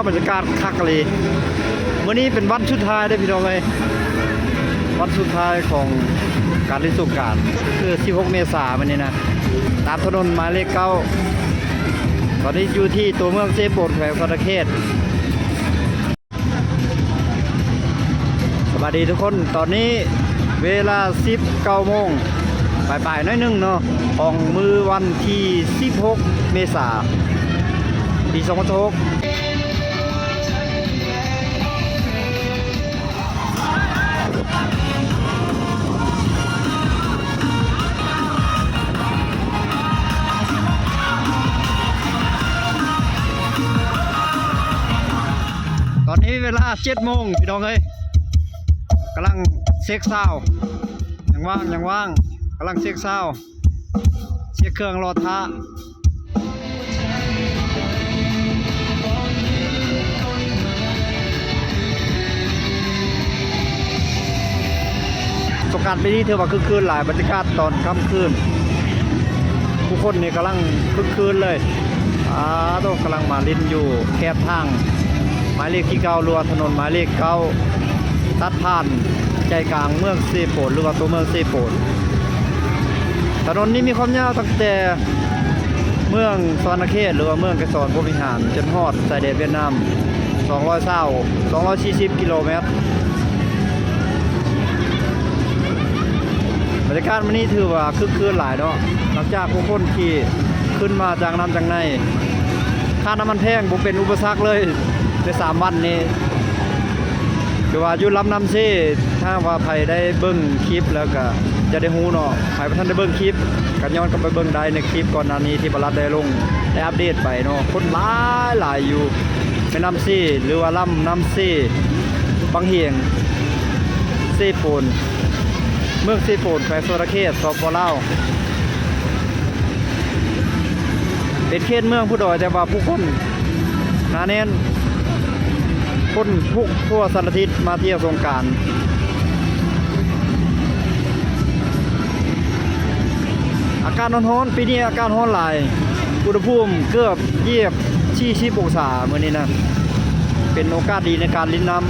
ບັນຍາກາດຄັກອີ່ຫຼີ. ມື້ນີ້ເປັນວັນສຸດທ້າຍເດ້ພີ່ນ້ອງເອີຍ, ວັນສຸດທ້າຍຂອງການຫຼິ້ນສົງການ ຄືສິບຫົກເມສາມື້ນີ້ນະ, ຕາມຖະໜົນໝາຍເລກເກົ້າ. ຕອນນີ້ຢູ່ທີ່ຕົວເມືອງເຊໂປນ ແຂວງສະຫວັນນະເຂດ. ສະບາຍດີທຸກຄົນ, ຕອນນີ້ເວລາສິບເກົ້າໂມງປາຍໆໜ້ອຍໜຶ່ງເນາະ ຂອງມື້ວັນທີສິບຫົກເມສາ ປີສອງພັນຊາວຫົກ. ຕອນນີ້ເວລາເຈັດໂມງພີ່ນ້ອງເອີຍ, ກຳລັງເຊັກຊາວ, ຍັງວ່າງ ຍັງວ່າງ, ກຳລັງເຊັກຊາວ ເຊັກເຄື່ອງລໍຖ້າ. ສົງການປີນີ້ຖືວ່າຄຶກຄື້ນຫຼາຍ, ບັນຍາກາດຕອນຄ່ຳຄືນ ຜູ້ຄົນນີ້ກຳລັງຄຶກຄື້ນເລີຍ. ອາໂຕ ກຳລັງມາຫຼິ້ນຢູ່ແຄມທາງໝາຍເລກທີເກົ້າ ຫຼືວ່າຖະໜົນໝາຍເລກເກົ້າ ຕັດຜ່ານໃຈກາງເມືອງເຊໂປນ ຫຼືວ່າຕົວເມືອງເຊໂປນ. ຖະໜົນນີ້ມີຄວາມຍາວຕັ້ງແຕ່ເມືອງສະຫວັນນະເຂດ ຫຼືວ່າເມືອງໄກສອນພົມວິຫານ ຈົນຮອດຊາຍແດນຫວຽດນາມ ສອງຮ້ອຍຊາວ ສອງຮ້ອຍສີ່ສິບກິໂລແມັດ. ບັນຍາກາດມື້ນີ້ຖືວ່າຄຶກຄື້ນຫຼາຍເນາະ, ຫຼັງຈາກຜູ້ຄົນທີ່ຂຶ້ນມາຈາກນ້ຳຈາກໃນ. ຄ່ານ້ຳມັນແພງບໍ່ເປັນອຸປະສັກເລີຍໃນສາມວັນນີ້. ຄືວ່າຢູ່ລຳນ້ຳເຊ ຖ້າຫາກວ່າໃຜໄດ້ເບິ່ງຄລິບແລ້ວກະຈະໄດ້ຮູ້ເນາະ, ໃຜບໍ່ທັນໄດ້ເບິ່ງຄລິບກະຍ້ອນກັບໄປເບິ່ງໄດ້ໃນຄລິບກ່ອນໜ້ານີ້ທີ່ບາລັດໄດ້ລົງ ໄດ້ອັບເດດໄປເນາະ. ຄົນຫຼາຍໆຢູ່ແມ່ນ້ຳເຊ ຫຼືວ່າລຳນ້ຳເຊ ບັງຫຽງ ເຊໂປນ, ເມືອງເຊໂປນ ແຂວງສະຫວັນນະເຂດ ສປປ ລາວ. ເປັນເຂດເມືອງພູດອຍ ແຕ່ວ່າຜູ້ຄົນໜາແໜ້ນ, ຄົນທຸກທົ່ວສາລະທິດມາທ່ຽວສົງການ. ອາກາດຮ້ອນໆ, ປີນີ້ອາກາດຮ້ອນຫຼາຍ, ອຸນຫະພູມເກືອບຢຽບສີ່ສິບອົງສາມື້ນີ້ນະ. ເປັນໂອກາດດີໃນການຫຼິ້ນນ້ຳ.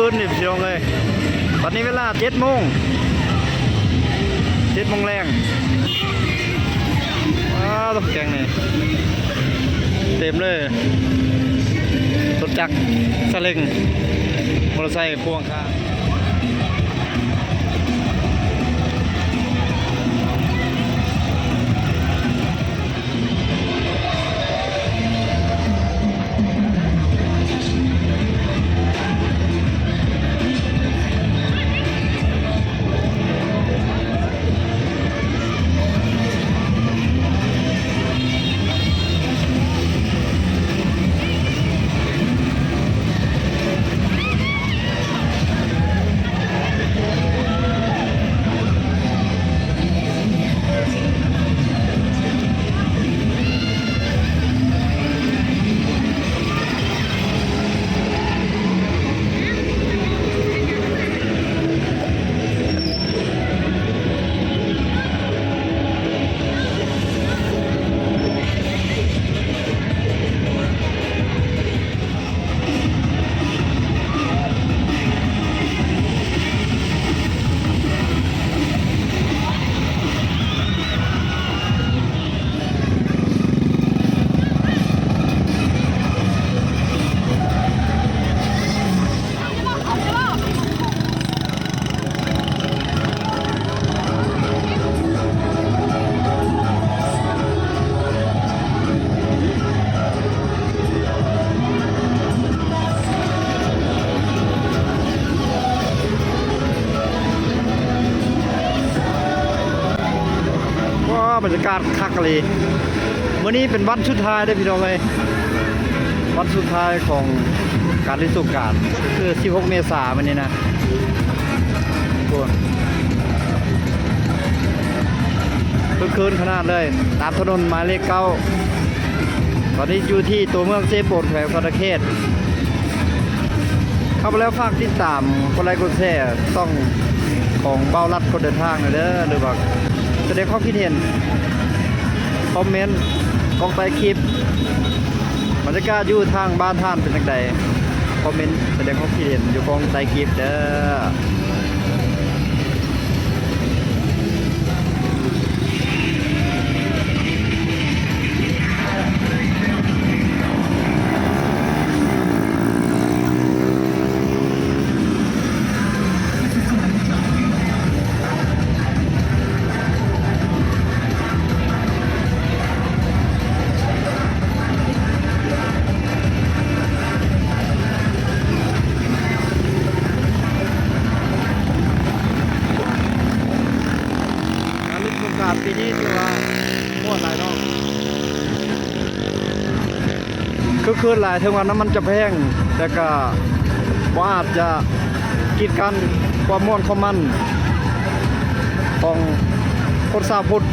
ຂຶ້ນນີ້ພີ່ນ້ອງເອີຍ, ບັດນີ້ເວລາເຈັດໂມງ ເຈັດໂມງແລງ. ວ້າວ ແກງນີ້ເຕັມເລີຍ, ລົດຈັກ ສາເລັງ ມໍເຕີໄຊ ພວງຂ້າງ. ວ້າວ ບັນຍາກາດຄັກອີ່ຫຼີ. ມື້ນີ້ເປັນວັນສຸດທ້າຍເດ້ພີ່ນ້ອງເອີຍ, ວັນສຸດທ້າຍຂອງການຫຼິ້ນສົງການ ຄືສິບຫົກເມສາມື້ນີ້ນະ. ໂອ້ ຄຶກຄື້ນຂະໜາດເລີຍ ຕາມຖະໜົນໝາຍເລກເກົ້າ. ຕອນນີ້ຢູ່ທີ່ຕົວເມືອງເຊໂປນ ແຂວງສະຫວັນນະເຂດ. ເຂົ້າມາແລ້ວຝາກຕິດຕາມ ກົດໄລກົດແຊຊ່ອງຂອງບ່າວລັດຄົນເດີນທາງແດ່ເດີ ຫຼືວ່າສະແດງຄວາມຄິດເຫັນ ຄອມເມັນກ້ອງໃຕ້ຄລິບ. ບັນຍາກາດຢູ່ທາງບ້ານທ່ານເປັນຈັ່ງໃດ? ຄອມເມັນສະແດງຄວາມຄິດເຫັນຢູ່ກ້ອງໃຕ້ຄລິບເດີ. ການຫຼິ້ນສົງການປີນີ້ຖືວ່າມ່ວນຫຼາຍເນາະ. ຄຶກຄື້ນຫຼາຍ ເຖິງວ່ານ້ຳມັນຈະແພງ ແຕ່ກະບໍ່ອາດຈະກີດກັ້ນຄວາມມ່ວນຄວາມມັນຂອງຄົນຊາວພຸດ. ເ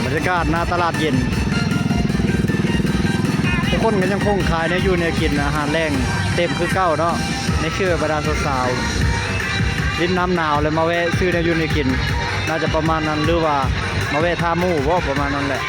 ບັນຍາກາດໜ້າຕະຫຼາດເຢັນ ຜູ້ຄົນກໍຍັງຄົງຂາຍແນວຢູ່ແນວກິນ ອາຫານແລງເຕັມຄືເກົ່າເນາະ. ໃນຄືບັນດາສາວໆ ລິນນ້ຳໜາວ ແລ້ວມາແວະຊື້ແນວຢູ່ແນວກິນ ໜ້າຈະປະມານນັ້ນ ຫຼືວ່າມາແວະຖ້າໝູ່ບໍ ປະມານນັ້ນແຫຼະ.